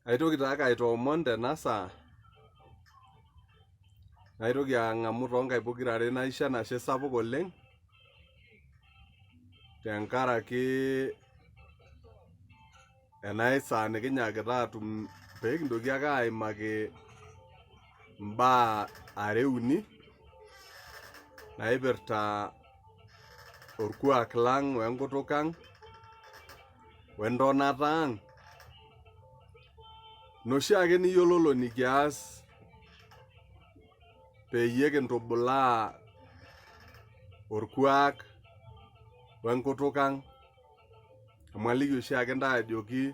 Aitoki taake aitoomon tena saa naitoki ang'amu toonkaik pokirare naisho enashe sapuk oleng tenkaraki ena saa nikinyaakita aatum pee kintoki ake aimaki imbaa are uni naipirta orkuak lang we nkutuk ang we ntonata ang ina oshiake niyiololo nikias peyie kintubulaa orkuak we nkutuk ang amu aliki oshiake intae ajoki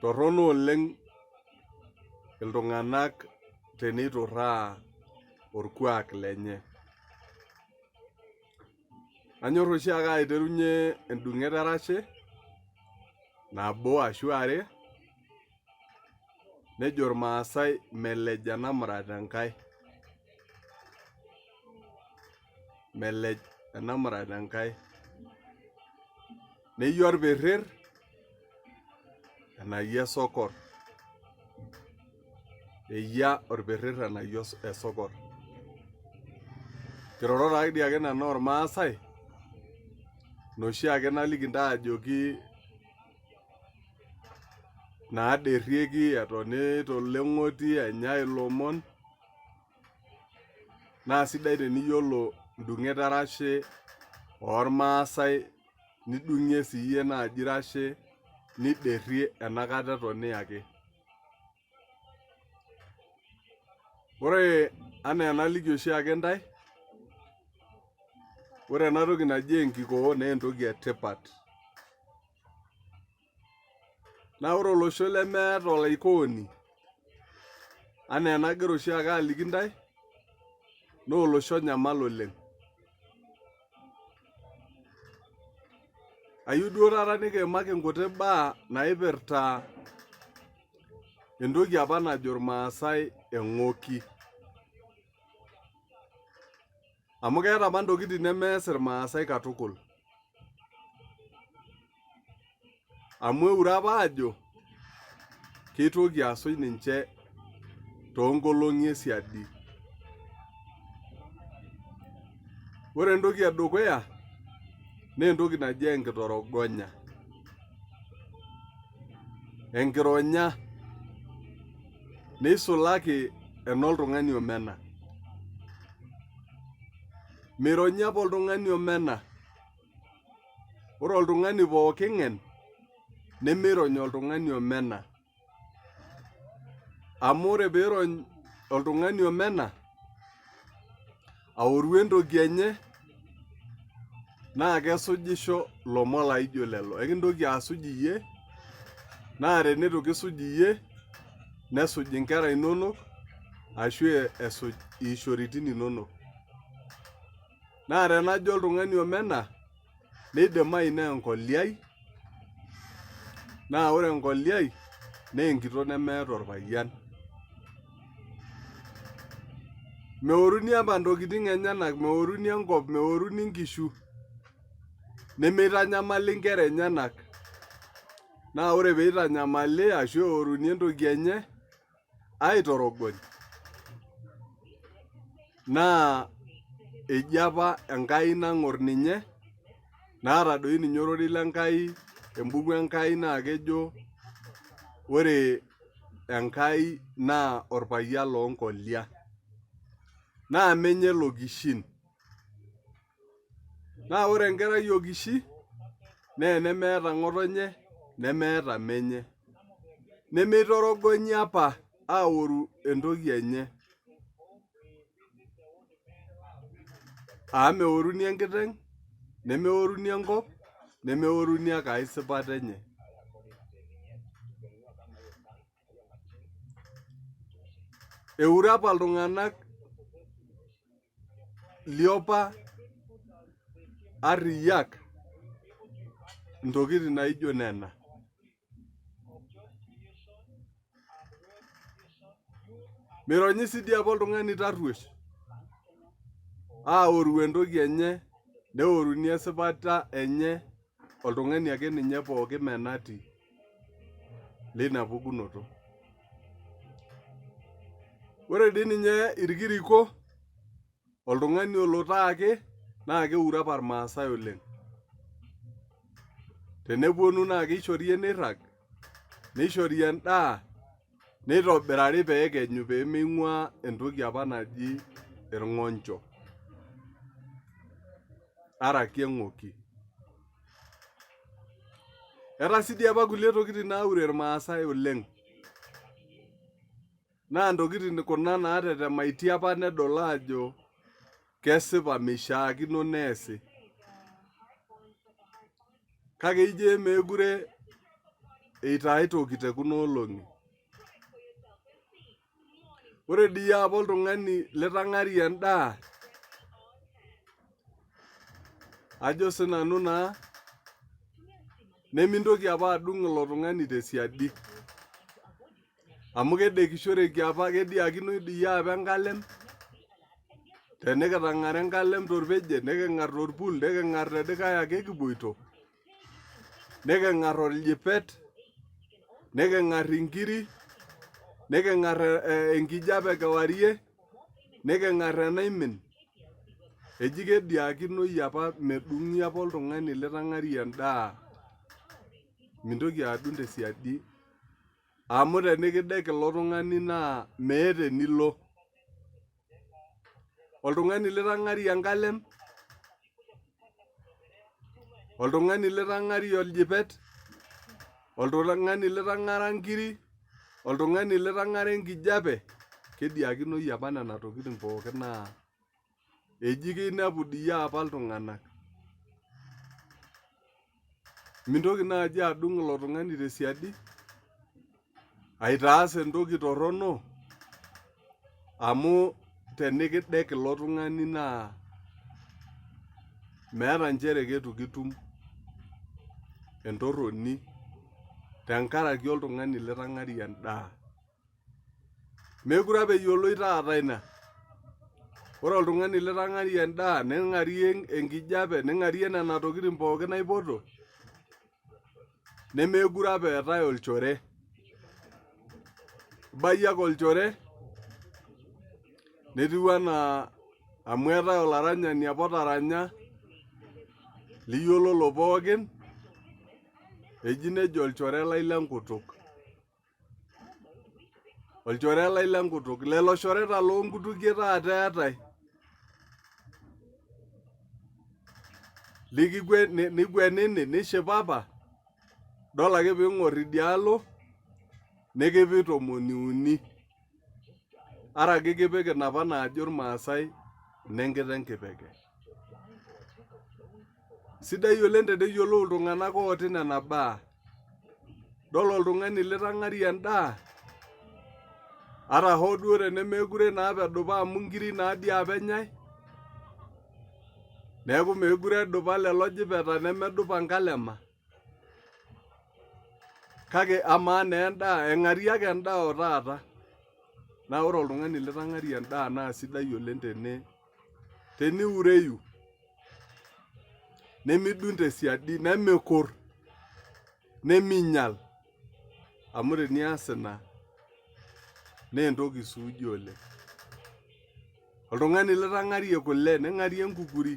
torrono oleng iltung'anak teneiturraa orkuak lenye. Anyor oshiake aiterunye endung'et erashe nabo ashu are nejo irmaasai melej enamurat enkae, melej enamurat enkae. Neyia orperrer enayia esokor, eyia orperrer enayia esokor. Nkirorot taa dii ake nena ormaasai ina oshiake naliki intae ajoki naaderieki etoni toleng'oti enyae ilomon naa sidai teniyiolo ndung'et erashe ormaasai nidung'ie siiyie naaji rashe niderie enakata etoni ake. Ore enaa enaliki oshiake intae, ore ena toki naji enkikoo naa entoki etipat. Naa ore olosho lemeeta olaikooni anaa enagira oshiake aliki intae naa olosho onyamal oleng. Ayieu duo taata nikiimaki nkuti baa naipirta entoki apa najo irmaasai eng'oki. Amu keeta apa ntokitin nemees irmaasai katukul. Amu eure apa aajo keitoki asuj ninche toonkolong'i esiadi. Ore entoki edukuya naa entoki naji enkitorogonya. Enkironya neisulaki enoltung'ani omena. Mironyi apa oltung'ani omena. Ore oltung'ani pooki ng'en nemeirony oltung'ani omena. Amu ore piirony oltung'ani omena aoru entoki enye naa kesujisho ilomon laijo lelo. Ekintoki asuj iyie naa tenitu kisuj iyie nesuj inkera inonok ashu esuj iishoritin inonok. Naa tenajo oltung'ani omena neidimayu naa enkoliai naa ore enkoliai naa enkitok nemeeta orpayian. Meoruni apa ntokitin enyenak, meoruni enkop, meoruni nkishu nemeitanyamali nkera enyenak. Naa ore peitanyamali ashu eoruni entoki enye aitorogony naa eji apa Enkai nang'or ninye naata doi ninye ororei le Nkai embuku Enkai naa kejo ore Enkai naa orpayian loo nkolia naa menye lokishin. Naa ore enkerai okishi naa enemeeta ng'otonye nemeeta menye. Nemeitorogonyi apa aoru entoki enye. Amu meoruni enkiteng', nemeoruni enkop, nemeoruni ake ai sipata enye. Eure apa iltung'anak liopa arriyiak intokitin naijo nena. Mironyi sii dii apa oltung'ani tarruesh aoru entoki enye neoruni esipata enye oltung'ani ake ninye pooki menati. leina pukunoto. Ore dii ninye irkiriko oltung'ani olotaaki naa keure apa irmaasai oleng. Teneponu naa keishori eneirrag, neishori endaa, neitobirari pee ekenyu pee meing'uaa entoki apa naji irng'oncho araki eng'oki. Eetae sii dii apa kulie tokitin naure irmaasai oleng. Naa ntokitin kuna naatetemaitie apa nedol aajo kesipa meishiakino neesi. Kake ijo emeekure eitaa aitoki te kuna olong'i. Ore dii apa oltung'ani litang'arie endaa ajo sinanu naa nemintoki apa adung ilo tung'ani tesiadi. Amu kedekishoreki apa kediakinoi dii apa enkalem tenikitang'ara enkalem torpeje niking'ar torpul niking'ar tedikae ake kipuoito niking'ar oljipet niking'ar inkiri niking'ar enkijape kewarie niking'ar enaimin eji kediakinoi apa medung'i apa oltung'ani litang'arie endaa mintoki adung tesiadi amu tenikidek ilo tung'ani naa meeta enilo. Oltung'ani litang'arie enkalem, oltung'ani litang'arie oljipet, oltung'ani litang'ara nkiri, oltung'ani litang'ara enkijape, kediakinoi apa nena tokitin pookin naa eji kinepu dii apa iltung'anak. Mintoki naaji adung ilo tung'ani tesiadi aitaas entoki torrono amu tenikidek ilo tung'ani naa meeta nchere keitu kitum entorroni tenkaraki oltung'ani litang'arie endaa. Meekure apa eyioloi taata ina. Ore oltung'ani litang'arie endaa, ning'arie enkijape, ning'arie nena tokitin pookin naipoto, nemeekure apa eetae olchore. Ibayie ake olchore, netiu anaa amu eetae olaranyani apa otaranya, liyiololo pookin, eji nejo olchore lai lenkutuk. Olchore lai lenkutuk. Lelo shoreta loo nkutukie taata eetae. Nikwenini nishipapa, idol ake piing'or idialo nikipik tomoni uni. Araki kipik inapa naajo irmaasai inenkiteng' kipeke. Sidai oleng teneyiolou iltung'anak ooti nena baa. Idol oltung'ani litang'arie endaa, ata hoo duo tenemekure naa apa edupa amu nkiri naadii apa enyai, neeku mekure edupa lelo jipeta nemedupa nkalema, kake amaa naa endaa, eng'arie ake endaa o taata. Naa ore oltung'ani litang'arie endaa naa sidai oleng teniureyu. Nemidung tesiadi, nemikur, neminyal amu tenias ina naa entoki suuji oleng. Oltung'ani litang'arie kule, ning'arie enkukuri,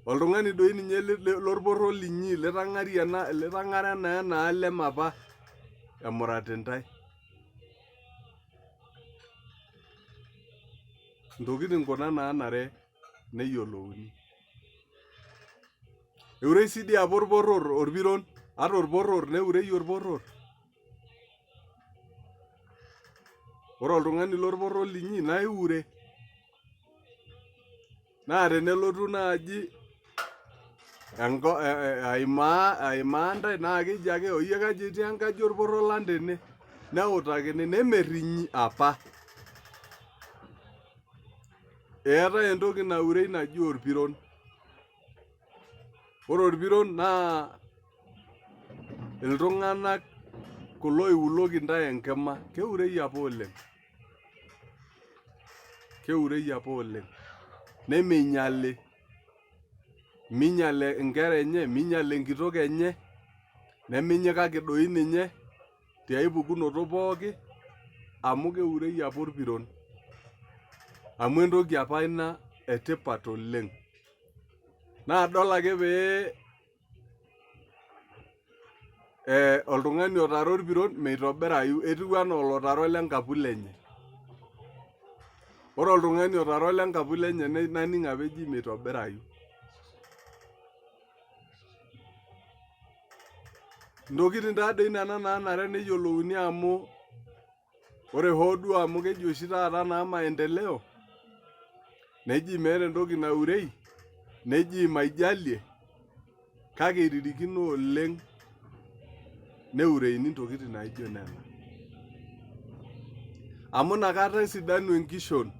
oltung'ani doi ninye lorporro linyi litang'arie ena litang'ara naa ena alem apa emurati intae. Intokitin kuna naanare neyiolouni. Eurei sii dii apa orporor orpiron, ata orporor neurei orporor. Ore oltung'ani lorporor linyi naa iure. Naa tenelotu naaji aimaa intae naa keji ake oyie kaji etii enkaji orporor lang tene neutakini nemerinyi apa. Eetae entoki naurei naji orpiron. Ore orpiron naa iltung'anak kulo oiuloki intae enkima. Keurei apa oleng. Keurei apa oleng. Nemeinyali. Minyal inkera enye, minyal enkitok enye, neminyikaki doi ninye. tiai pukunoto pooki amu keurei apa orpiron amu entoki apa ina etipat oleng. Naa dol ake pee oltung'ani otara orpiron meitobirayu etiu anaa olotara olenkapu lenye. Ore oltung'ani otara olenkapu lenye naning apa eji meitobirayu. Intokitin taadoi nena naanare neyiolouni amu ore hoo duo amu keji oshi taata naa maendeleo neji meeta entoki naurei neji maijalie kake eiririkino oleng neureini intokitin naijo nena. Amu inakata esidanu enkishon,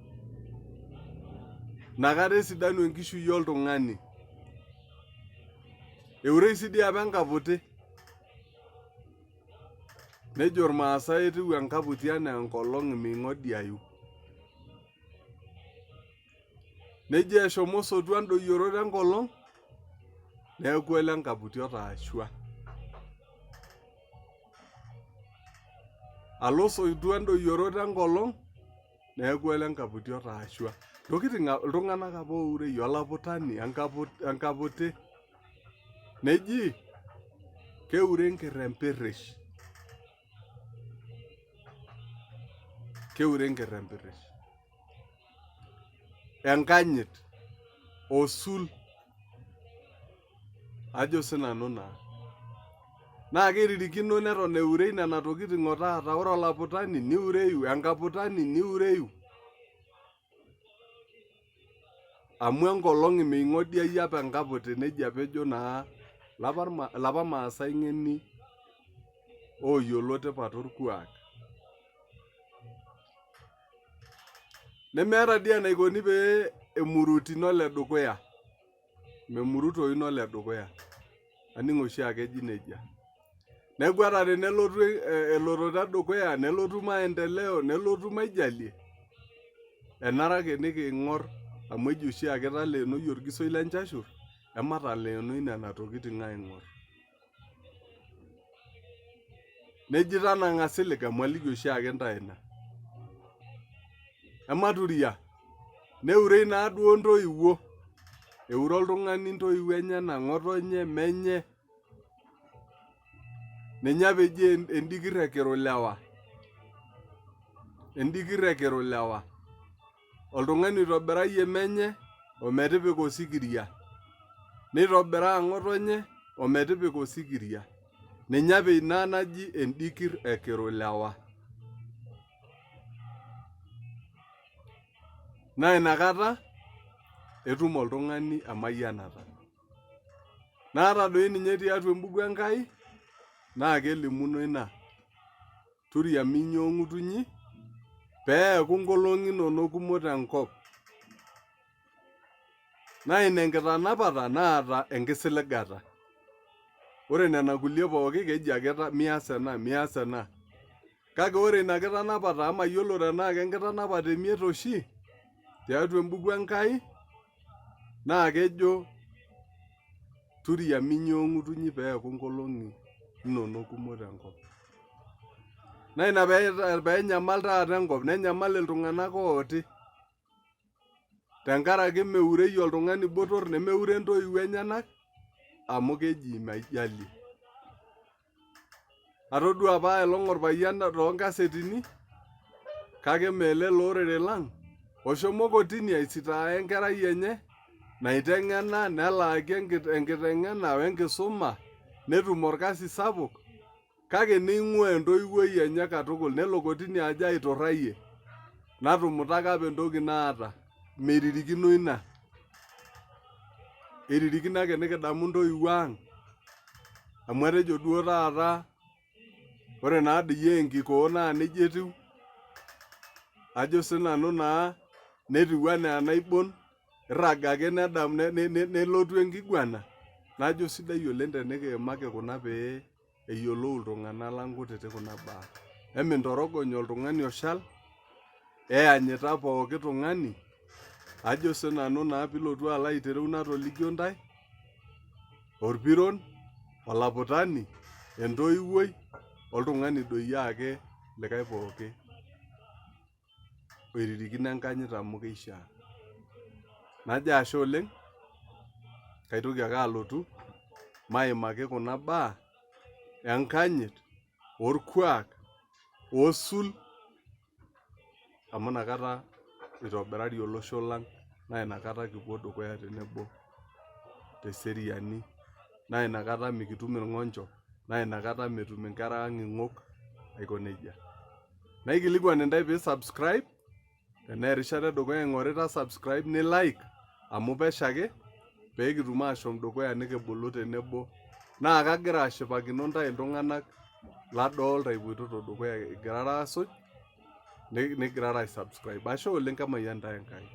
inakata esidanu enkishui oltung'ani. Eurei sii dii apa enkaputi. Nejo irmaasai etiu enkaputi anaa enkolong meing'odiayu. Nejo eshomo osotua endoyioroto enkolong neeku olenkaputi otaashua. Alo osotua endoyioroto enkolong neeku olenkaputi otaashua. Ntokitin iltung'anak apa ourei olaputani, enkaputi. Neji keure enker empirrish. Keure enker empirrish. Enkanyit, osul, ajo sinanu naa. Naa keiririkino neton eurei nena tokitin o taata. Ore olaputani niureyu, enkaputani niureyu. Amu enkolong meing'odiayu apa enkaputi nejia apa ejo naa lapa maasai ng'eni oyiolo tipat orkuak. Nemeeta dii enaikoni pee emurutini oledukuya. Memurutoyu ina oledukuya. Aning oshiake eji nejia. Neeku ata tenelotu elototo edukuya nelotu maendeleo nelotu maijalie, enare ake niking'or amu eji oshiake taleenoi orgisoi lenchashur, emataleenoi nena tokitin aing'or. Neji tanang'a silig amu aliki oshiake intae ina. Ematuria, neurei naaduo intoiwuo, eure oltung'ani intoiwuo enyenak ng'otonye, menye, ninye apa eji endikir ekiru ilewa, endikir ekiru ilewa. Oltung'ani oitobirayie menye ometipika osikiria, neitobiraa ng'otonye ometipika osikiria. Ninye apa ina naji endikir ekiru ilewa. Naa inakata etum oltung'ani emayianata. Naa ata doi ninye tiatua embuku Enkai naa kelimuno ina. Turia minyi o ng'utunyi peeku nkolong'i inonok kumok tenkop. Naa ina enkitanapata naata enkisiligata. Ore nena kulie pooki keji ake mias ena, mias ena. Kake ore ina kitanapata amu mayiolo tenaa kenkitanapata emiet oshi tiatua embuku Enkai naa kejo turia minyi o ng'utunyi peeku nkolong'i inonok kumok tenkop. Naa ina peenyamal taata enkop nenyamal iltung'anak ooti tenkaraki meurei oltung'ani botor nemeure intoiwuo enyenak amu keji maijalie. Atodua apa aelong orpayian toonkasetini kake mee ele lorere lang oshomo kotini aisitaaya enkerai enye naiteng'ena nelaaki enkiteng'ena wenkisuma netum orkasi sapuk kake neing'uaa entoiwuoi enye katukul nelo kotini ajo aiturrayie natumutaka apa entoki naata meiririkino ina. Eiririkino ake nikidamu intoiwuo ang amu atejo duo taata ore naa doi enkikoo naa nejia etiu ajo sinanu naa netiu anaa enaibon irrag ake nelotu enkiguana najo sidai oleng tenikiimaki kuna pee eyiolou iltung'anak lang kutitik kuna baa. Emintorogony oltung'ani oshal, eyanyita pooki tung'ani, ajo sinanu naa pilotu alo aitereu natolikio intae, orpiron, olaputani, entoiwuoi. Oltung'ani doi ake likae pooki oiririkino enkanyit amu keishaa. Najo ashe oleng, kaitoki ake alotu maimaki kuna baa enkanyit, orkuak, osul amu inakata itobirari olosho lang naa inakata kipuo dukuya tenebo teseriani naa inakata mikitum irng'oncho naa inakata metum inkera ang ing'ok aiko nejia. Naikilikuan intae pee subscribe tenaa erishata edukuya ing'orita subscribe ni like amu pesho ake pee kitum ashom dukuya nikibulu tenebo naa kagira ashipakino intae iltung'anak ladolta ipuoitoto dukuya igirara aasuj nigirara ai subscribe. Ashe oleng kemayian intae Enkai.